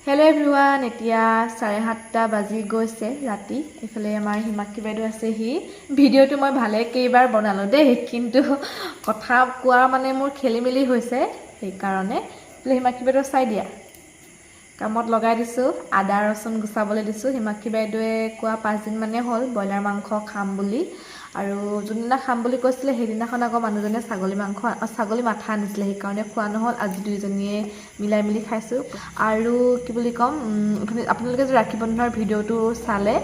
Hello' everyone, এতিয়া 7:30 বাজি গৈছে ৰাতি। এইফালে আমাৰ হিমাক্ষী বাইদেউ আছেহি। ভিডিঅ'টো মই ভালে কেইবাৰ বনালোঁ দেই, কিন্তু কথা কোৱা মানে মোৰ খেলি মেলি হৈছে, সেইকাৰণে। এইফালে হিমাক্ষী বাইদেউ চাই দিয়া, কামত লগাই দিছোঁ। আদা ৰচুন গুচাবলৈ দিছোঁ। হিমাক্ষী বাইদেৱে কোৱা 5 দিন মানে হ'ল ব্ৰইলাৰ মাংস খাম বুলি। আৰু যোনদিনা খাম বুলি কৈছিলে, সেইদিনাখন আকৌ মানুহজনে ছাগলী মাংস, ছাগলী মাথা আনিছিলে, সেইকাৰণে খোৱা নহ'ল। আজি দুইজনীয়ে মিলাই মিলি খাইছোঁ। আৰু কি বুলি ক'ম, আপোনালোকে যে ৰাখী বন্ধনৰ ভিডিঅ'টো চালে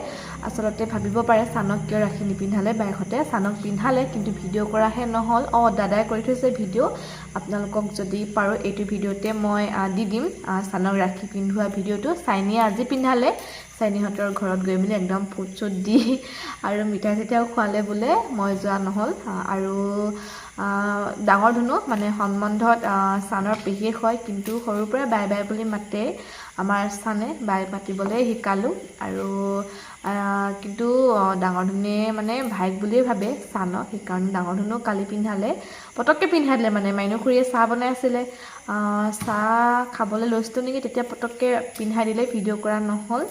আচলতে ভাবিব পাৰে, চানক কিয় ৰাখি নিপিন্ধালে বায়েকহঁতে? চানক পিন্ধালে, কিন্তু ভিডিঅ' কৰাহে নহ'ল। অঁ, দাদাই কৰি থৈছে ভিডিঅ'। আপোনালোকক যদি পাৰোঁ এইটো ভিডিঅ'তে মই দি দিম চানক ৰাখি পিন্ধোৱা ভিডিঅ'টো। চাইনীয়ে আজি পিন্ধালে। চাইনীহঁতৰ ঘৰত গৈ মেলি একদম ফুট চুট দি আৰু মিঠাই চিঠাইও খোৱালে বোলে। মই যোৱা নহ'ল। আৰু ডাঙৰ ধুনু মানে সম্বন্ধত চানৰ পেহীয়েক হয়, কিন্তু সৰুৰ পৰাই বাই বাই বুলি মাতে। আমাৰ চানে বাই মাতিবলৈ শিকালোঁ। আৰু কিন্তু ডাঙৰ ধুনুৱে মানে ভায়েক বুলিয়ে ভাবে চানক, সেইকাৰণে ডাঙৰ ধুনুক কালি পিন্ধালে। পটককৈ পিন্ধাই দিলে। মানে মাইনু খুৰীয়ে চাহ বনাই আছিলে, চাহ খাবলৈ লৈছিলোঁ নেকি, তেতিয়া পটককৈ পিন্ধাই দিলে। ভিডিঅ' কৰা নহ'ল।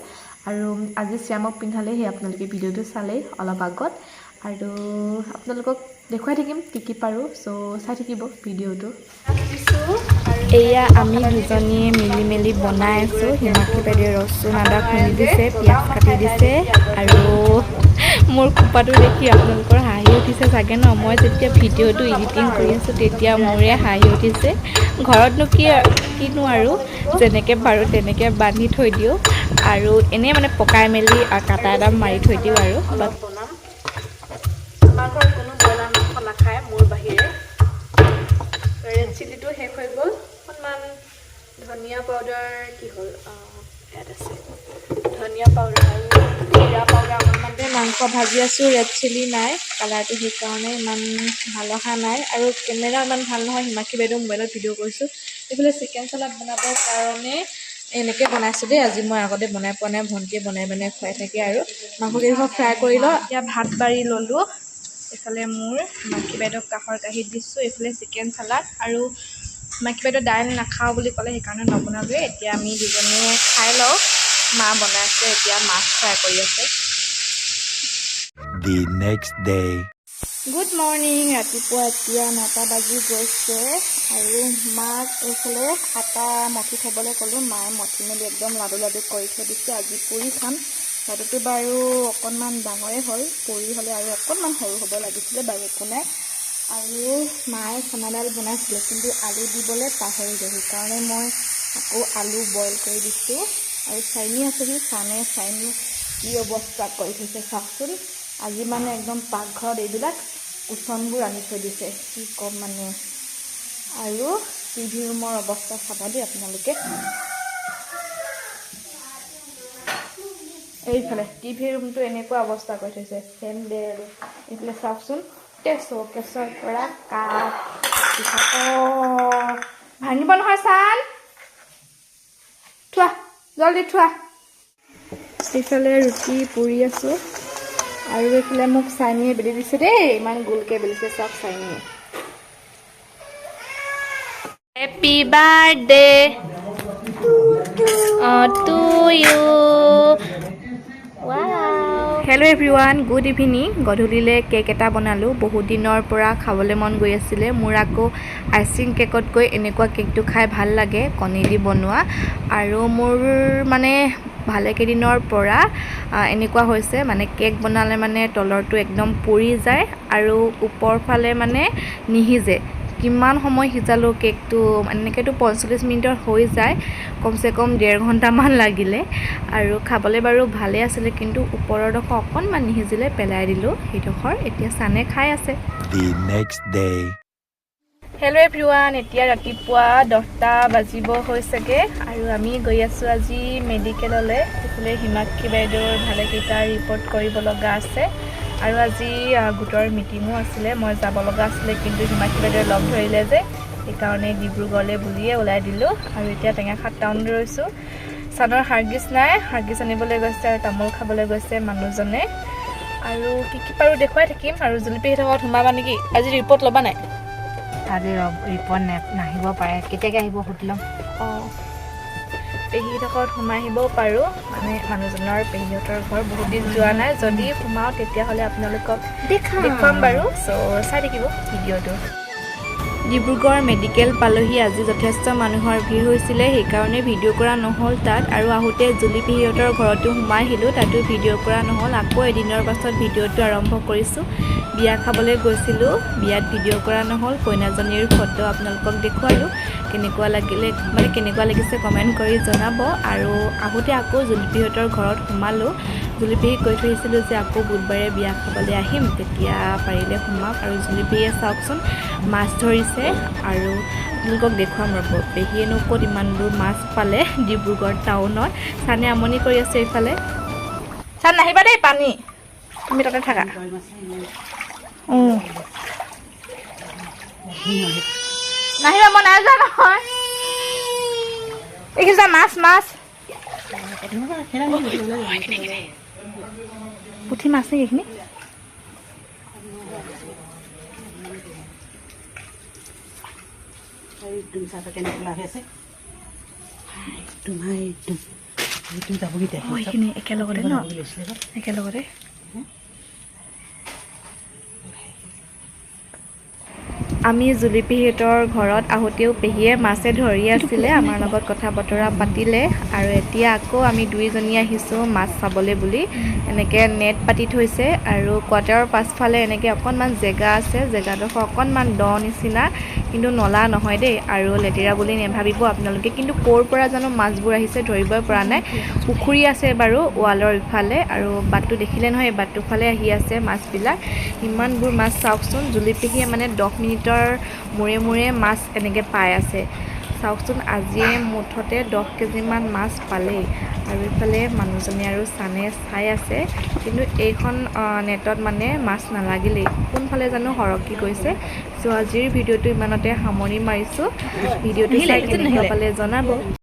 আৰু আজি শ্যামক পিন্ধালে, সেই আপোনালোকে ভিডিঅ'টো চালেই অলপ আগত। আৰু আপোনালোকক দেখুৱাই থাকিম কি কি পাৰোঁ। চ' চাই থাকিব ভিডিঅ'টো। এয়া আমি দুজনীয়ে মিলি মেলি বনাই আছোঁ। হিমাক্ষী বাইদেৱে ৰচুন আদা খুন্দি দিছে, পিঁয়াজ কাটি দিছে। আৰু মোৰ খোপাটো দেখি আপোনালোকৰ হাঁহি উঠিছে চাগে ন? মই যেতিয়া ভিডিঅ'টো এডিটিং কৰি আছোঁ, তেতিয়া মোৰে হাঁহি উঠিছে। ঘৰতনো কি কিনো আৰু, যেনেকৈ পাৰোঁ তেনেকৈ বান্ধি থৈ দিওঁ আৰু এনেই মানে পকাই মেলি কাটা এটা মাৰি থৈ দিওঁ আৰু। অলপ বনাম। আমাৰ ঘৰত কোনো ব্ৰইলাৰ মাংস নাখায় মোৰ বাহিৰে। ৰেড চিলিটো শেষ হৈ গ'ল। অকণমান ধনিয়া পাউডাৰ কি হ'ল? ইয়াত আছে ধনিয়া পাউডাৰ আৰু জিৰা পাউডাৰ অকণমান। মাংস ভাজি আছোঁ। ৰেড চিলি নাই, কালাৰটো সেইকাৰণে ইমান ভাল অহা নাই আৰু কেমেৰা ইমান ভাল নহয়। হিমাক্ষী বাইদেউ মোবাইলত ভিডিঅ' কৰিছোঁ। এইফালে চিকেন চালাড বনাবৰ কাৰণে এনেকৈ বনাইছোঁ দেই আজি। মই আগতে বনাই পোৱা নাই, ভণ্টিয়ে বনাই বনাই খুৱাই থাকে। আৰু মাংসকেইডোখৰ ফ্ৰাই কৰি লওঁ। এতিয়া ভাত বাঢ়ি ল'লোঁ। এইফালে মোৰ, হিমাক্ষী বাইদেউক কাঁহৰ কাঁহীত দিছোঁ। এইফালে চিকেন চালাড। আৰু হিমাক্ষী বাইদেউ দাইল নাখাওঁ বুলি ক'লে, সেইকাৰণে নবনালোৱে। এতিয়া আমি দুজনীয়ে খাই লওঁ। মা বনাইছে, এতিয়া মাছ ফ্ৰাই কৰি আছে। The next day. Good morning. ৰাতিপুৱা এতিয়া 9টা বাজি গৈছে আৰু মাক এইফালে আটা মঠি থ'বলৈ ক'লোঁ। মায়ে মঠি মেলি একদম লাডু লাডু কৰি থৈ দিছে। আজি পুৰি খাম। লাডুটো বাৰু অকণমান ডাঙৰেই হ'ল, পুৰি হ'লে আৰু অকণমান সৰু হ'ব লাগিছিলে। বাৰু একো নাই। আৰু মায়ে চানা দাল বনাইছিলে, কিন্তু আলু দিবলৈ পাহৰিলে, সেইকাৰণে মই আকৌ আলু বইল কৰি দিছোঁ। আৰু চাইনি আছেহি। চানে চাইনি কি অৱস্থা কৰি থৈছে চাওকচোন। আজি মানে একদম পাকঘৰত এইবিলাক কুচনবোৰ আনি থৈ দিছে, কি ক'ম মানে। আৰু টিভি ৰুমৰ অৱস্থা চাব দেই আপোনালোকে। এইফালে টিভি ৰুমটো এনেকুৱা অৱস্থা কৰি থৈছে, চেণ্ডেল। এইফালে চাওকচোন, গোটেই শ্ব'কেছৰ পৰা কাপ। অঁ, ভাঙিব নহয় চান। থোৱা, জলদি থোৱা। এইফালে ৰুটি পুৰি আছোঁ আৰু এইফালে মোক চাইনীয়ে বেলি দিছে দেই। ইমান গোলকে বেলিছে চাওক চাইনীয়ে। Happy birthday to you. Hello everyone, good evening. গধূলিলৈ cake এটা বনালোঁ। বহুত দিনৰ পৰা খাবলৈ মন গৈ আছিলে মোৰ। আকৌ আইচিং কেকতকৈ এনেকুৱা কেকটো খাই ভাল লাগে, কণী দি বনোৱা। আৰু মোৰ মানে ভালেকেইদিনৰ পৰা এনেকুৱা হৈছে, মানে কেক বনালে মানে তলৰটো একদম পুৰি যায় আৰু ওপৰ ফালে মানে নিসিজে। কিমান সময় সিজালোঁ কেকটো, এনেকৈতো 45 মিনিটত হৈ যায়, কমচে কম ডেৰ ঘণ্টামান লাগিলে। আৰু খাবলৈ বাৰু ভালেই আছিলে, কিন্তু ওপৰৰ ডোখৰ অকণমান নিসিজিলে, পেলাই দিলোঁ সেইডোখৰ। এতিয়া চানে খাই আছে। The next day. Hello everyone, এতিয়া ৰাতিপুৱা 10টা বাজিব হৈছেগৈ আৰু আমি গৈ আছোঁ আজি মেডিকেললৈ। এইফালে হিমাক্ষী বাইদেউৰ ভালেকেইটা ৰিপৰ্ট কৰিব লগা আছে আৰু আজি গোটৰ মিটিঙো আছিলে। মই যাব লগা আছিলে, কিন্তু হিমাক্ষী বাইদেৱে লগ ধৰিলে যে, সেইকাৰণে ডিব্ৰুগড়লৈ বুলিয়ে ওলাই দিলোঁ। আৰু এতিয়া টেঙাখাট টাউন ৰৈছোঁ। চাদৰ হাৰ্গিছ নাই, হাৰ্গিছ আনিবলৈ গৈছে আৰু তামোল খাবলৈ গৈছে মানুহজনে। আৰু কি কি পাৰোঁ দেখুৱাই থাকিম। আৰু জুলিপি ঘৰত সোমাবা নেকি? আজি ৰিপৰ্ট ল'বা নাই? আজি ৰিপৰ্ট নাহিব পাৰে, কেতিয়াকে আহিব সুধি ল'ম। অঁ। পেহীহঁতৰ ঘৰত সোমাই আহিবও পাৰোঁ। মানে মানুহজনৰ পেহীহঁতৰ ঘৰ বহুত দিন যোৱা নাই। যদি সোমাওঁ, তেতিয়াহ'লে আপোনালোকক দেখুৱাম বাৰু। চ' চাই থাকিব ভিডিঅ'টো। ডিব্ৰুগড় মেডিকেল পালোহি। আজি যথেষ্ট মানুহৰ ভিৰ হৈছিলে, সেইকাৰণে ভিডিঅ' কৰা নহ'ল তাত। আৰু আহোঁতে জুলি পেহীহঁতৰ ঘৰতো সোমাই আহিলোঁ, তাতো ভিডিঅ' কৰা নহ'ল। আকৌ এদিনৰ পাছত ভিডিঅ'টো আৰম্ভ কৰিছোঁ। বিয়া খাবলৈ গৈছিলোঁ, বিয়াত ভিডিঅ' কৰা নহ'ল। কইনাজনীৰ ফটো আপোনালোকক দেখুৱালোঁ। কেনেকুৱা লাগিলে, মানে কেনেকুৱা লাগিছে, কমেণ্ট কৰি জনাব। আৰু আহোঁতে আকৌ জুলিপীহঁতৰ ঘৰত সোমালোঁ। জুলিপেহীক কৈ থৈ আহিছিলোঁ যে আকৌ বুধবাৰে বিয়া খাবলৈ আহিম, তেতিয়া পাৰিলে সোমাম। আৰু জুলিপেহীয়ে চাওকচোন মাছ ধৰিছে আৰু আপোনালোকক দেখুৱাম ৰ'ব। পেহীয়েনো ক'ত ইমানবোৰ মাছ পালে ডিব্ৰুগড় টাউনত? চানে আমনি কৰি আছে এইফালে। চান, নাহিবা দেই, পানী। তুমি তাতে থাকা। নাহিবা, মই নাই যোৱা নহয়। এইখিনি মাছ, মাছ, পুঠি মাছ নেকি এইখিনি? এইখিনি একেলগতে ন, একেলগতে। আমি জুলিপেহীহঁতৰ ঘৰত আহোঁতেও পেহীয়ে মাছে ধৰি আছিলে, আমাৰ লগত কথা বতৰা পাতিলে। আৰু এতিয়া আকৌ আমি দুইজনী আহিছোঁ মাছ চাবলৈ বুলি। এনেকৈ নেট পাতি থৈছে আৰু কোৱাৰ্টাৰৰ পাছফালে এনেকৈ অকণমান জেগা আছে। জেগাডোখৰ অকণমান দ নিচিনা, কিন্তু নলা নহয় দেই। আৰু লেতেৰা বুলি নাভাবিব আপোনালোকে। কিন্তু ক'ৰ পৰা জানো মাছবোৰ আহিছে ধৰিবই পৰা নাই। পুখুৰী আছে বাৰু ৱালৰ ইফালে আৰু বাটটো দেখিলে নহয়, এই বাটটোৰ ফালে আহি আছে মাছবিলাক। ইমানবোৰ মাছ চাওকচোন। জুলি পেহীয়ে মানে 10 মিনিটৰ মূৰে মূৰে মাছ এনেকৈ পাই আছে। চাওকচোন, আজিয়ে মুঠতে 10 কেজিমান মাছ পালেই। আৰু ইফালে মানুহজনে আৰু চানে চাই আছে। কিন্তু এইখন নেটত মানে মাছ নালাগিলেই, কোনফালে জানো সৰকি গৈছে। চ' আজিৰ ভিডিঅ'টো ইমানতে সামৰণি মাৰিছোঁ। ভিডিঅ'টো চাই কেনেকুৱা পালে জনাব।